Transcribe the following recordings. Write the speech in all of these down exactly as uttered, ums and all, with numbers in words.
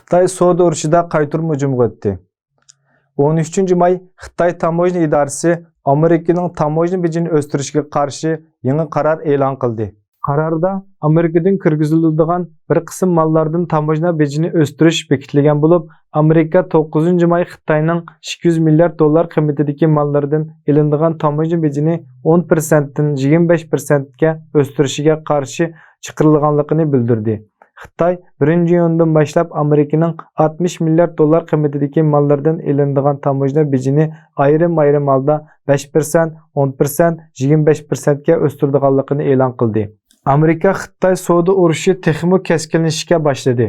خىتاي سودا ئۇرۇشىدا قايتۇرما ھۇجۇمغا ئۆتتى. ئون ئۈچىنچى ماي خىتاي تاموژنا ئىدارىسى ئامېرىكىنىڭ تاموژنا بېجىنى ئۆستۈرۈشىگە قارشى يېڭى قارار ئېلان قىلدى. قاراردا ئامېرىكىدىن كىرگۈزۈلىدىغان بىر قىسىم ماللاردىن تاموژنا بېجىنى ئۆستۈرۈش بېكىتىلگەن بولۇپ، ئامېرىكا توققۇزىنچى ماي خىتاينىڭ ئىككى يۈز مىليارد دوللار قىممىتىدىكى ماللىرىدىن ئېلىنىدىغان تاموژنا بېجىنى ئون پىرسەنتتىن يىگىرمە بەش پىرسەنتكە ئۆستۈرۈشىگە قارشى چىقىرىلغانلىقىنى بىلدۈردى. خىتاي بىرىنچى ئىيۇندىن باشلاپ ئامېرىكىنىڭ ئاتمىش مىليارد دوللار قىممىتىدىكى ماللىرىدىن ئېلىنىدىغان تاموژنا بېجىنى ئايرىم-ئايرىم ھالدا بەش پىرسەنت، ئون پىرسەنت، يىگىرمە بەش پىرسەنتكە ئۆستۈرىدىغانلىقىنى ئېلان قىلدى. ئامېرىكا-خىتاي سودا ئۇرۇشى تېخىمۇ كەسكىنلىشىشكە باشلىدى.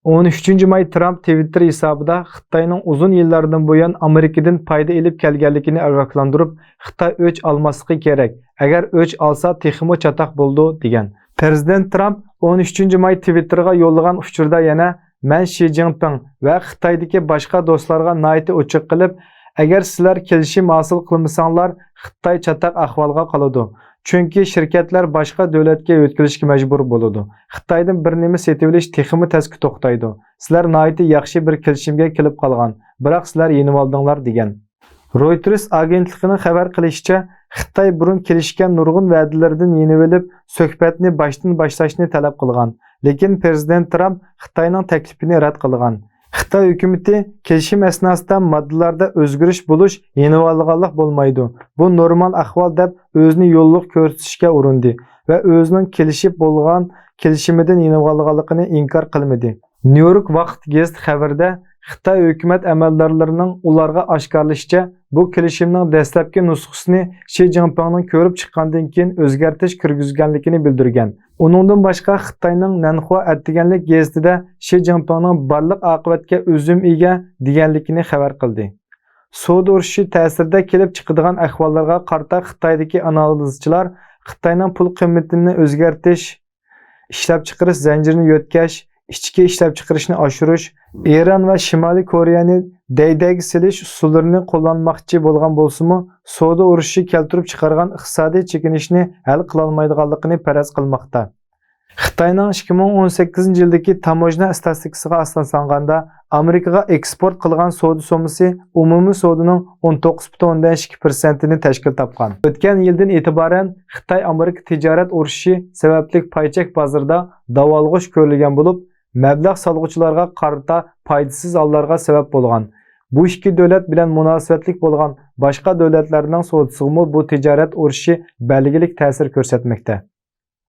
ئون ئۈچىنچى ماي ترامپ تىۋىتتېر ھېسابىدا خىتاينىڭ ئۇزۇن يىللاردىن بۇيان ئامېرىكىدىن پايدا ئېلىپ كەلگەنلىكىنى ئاگاھلاندۇرۇپ، خىتاي ئۆچ ئالماسلىقى كېرەك، ئەگەر ئۆچ ئالسا تېخىمۇ چاتاق بولىدۇ، دېگەن. پىرېزىدېنت ترامپ ئون ئۈچىنچى ماي تىۋىتتېرغا يوللىغان ئۇچۇردا يەنە، مەن شى جىنپىڭ ۋە خىتايدىكى باشقا دوستلارغا ناھايىتى ئوچۇق قىلىپ، ئەگەر سىلەر كېلىشىم ھاسىل قىلمىساڭلار، خىتاي چاتاق ئەھۋالغا قالىدۇ. چۈنكى شىركەتلەر باشقا دۆلەتكە يۆتكىلىشكە مەجبۇر بولىدۇ. خىتايدىن بىر نېمە سېتىۋېلىش تېخىمۇ تەسكە توختايدۇ. سىلەر ناھايىتى ياخشى بىر كېلىشىمگە كېلىپ قالغان، بىراق سىلەر يېنىۋالدىڭلار، دېگەن. رويتېرس ئاگېنتلىقىنىڭ خەۋەر قىلىشىچە، خىتاي بۇرۇن كېلىشكەن نۇرغۇن ۋەدىلىرىدىن يېنىۋېلىپ، سۆھبەتنى باشتىن باشلاشنى تەلەپ قىلغان، لېكىن پىرېزىدېنت ترامپ خىتاينىڭ تەكلىپىنى رەت قىلغان. خىتاي ھۆكۈمىتى كېلىشىم ئەسناسىدا ماددىلاردا ئۆزگىرىش بولۇش يېنىۋالغانلىق بولمايدۇ، بۇ نورمال ئەھۋال دەپ ئۆزىنى يوللۇق كۆرسىتىشكە ئۇرۇندى ۋە ئۆزىنىڭ كېلىشىپ بولغان كېلىشىمىدىن يېنىۋالغانلىقىنى ئىنكار قىلمىدى. نيۇ يورك ۋاقىت گېزىتى خەۋىرىدە، خىتاي ھۆكۈمەت ئەمەلدارلىرىنىڭ ئۇلارغا ئاشكارىلىشىچە، بۇ كېلىشىمنىڭ دەسلەپكى نۇسخىسىنى شى جىنپىڭنىڭ كۆرۈپ چىققاندىن كېيىن ئۆزگەرتىش كىرگۈزگەنلىكىنى بىلدۈرگەن. ئۇنىڭدىن باشقا، خىتاينىڭ نەنخۇا ئەتىگەنلىك گېزىتىدە شى جىنپىڭنىڭ بارلىق ئاقىۋەتكە ئۆزۈم ئىگە دېگەنلىكىنى خەۋەر قىلدى. سودا ئۇرۇشى تەسىرىدە كېلىپ چىقىدىغان ئەھۋاللارغا قارىتا خىتايدىكى ئانالىزچىلار خىتاينىڭ پۇل قىممىتىنى ئۆزگەرتىش، ئىشلەپچىقىرىش زەنجىرىنى يۆتكەش، ئىچكى ئىشلەپچىقىرىشنى ئاشۇرۇش، ئىران ۋە شىمالىي كورېيەنى دەيدەگە سېلىش ئۇسۇللىرىنى قوللانماقچى بولغان بولسىمۇ، سودا ئۇرۇشى كەلتۈرۈپ چىقارغان ئىقتىسادىي چېكىنىشنى ھەل قىلالمايدىغانلىقىنى پەرەز قىلماقتا. خىتاينىڭ ئىككى مىڭ ئون سەككىزىنچى يىلدىكى تاموژنا ئىستاتىستىكىسىغا ئاساسلانغاندا، ئامېرىكىغا ئېكسپورت قىلغان سودا سوممىسى ئومۇمىي سودىنىڭ ئون توققۇز پۈتۈن ئوندىن ئىككى پىرسەنتىنى تەشكىل تاپقان. ئۆتكەن يىلدىن ئېتىبارەن خىتاي-ئامېرىكا تىجارەت ئۇرۇشى سەۋەبلىك پاي چەك بازىرىدا داۋالغۇش كۆرۈلگەن بولۇپ، مەبلەغ سالغۇچىلارغا قارىتا پايدىسىز ھاللارغا سەۋەب بولغان. بۇ ئىككى دۆلەت بىلەن مۇناسىۋەتلىك بولغان باشقا دۆلەتلەرنىڭ سودىسىغىمۇ بۇ تىجارەت ئۇرۇشى بەلگىلىك تەسىر كۆرسەتمەكتە.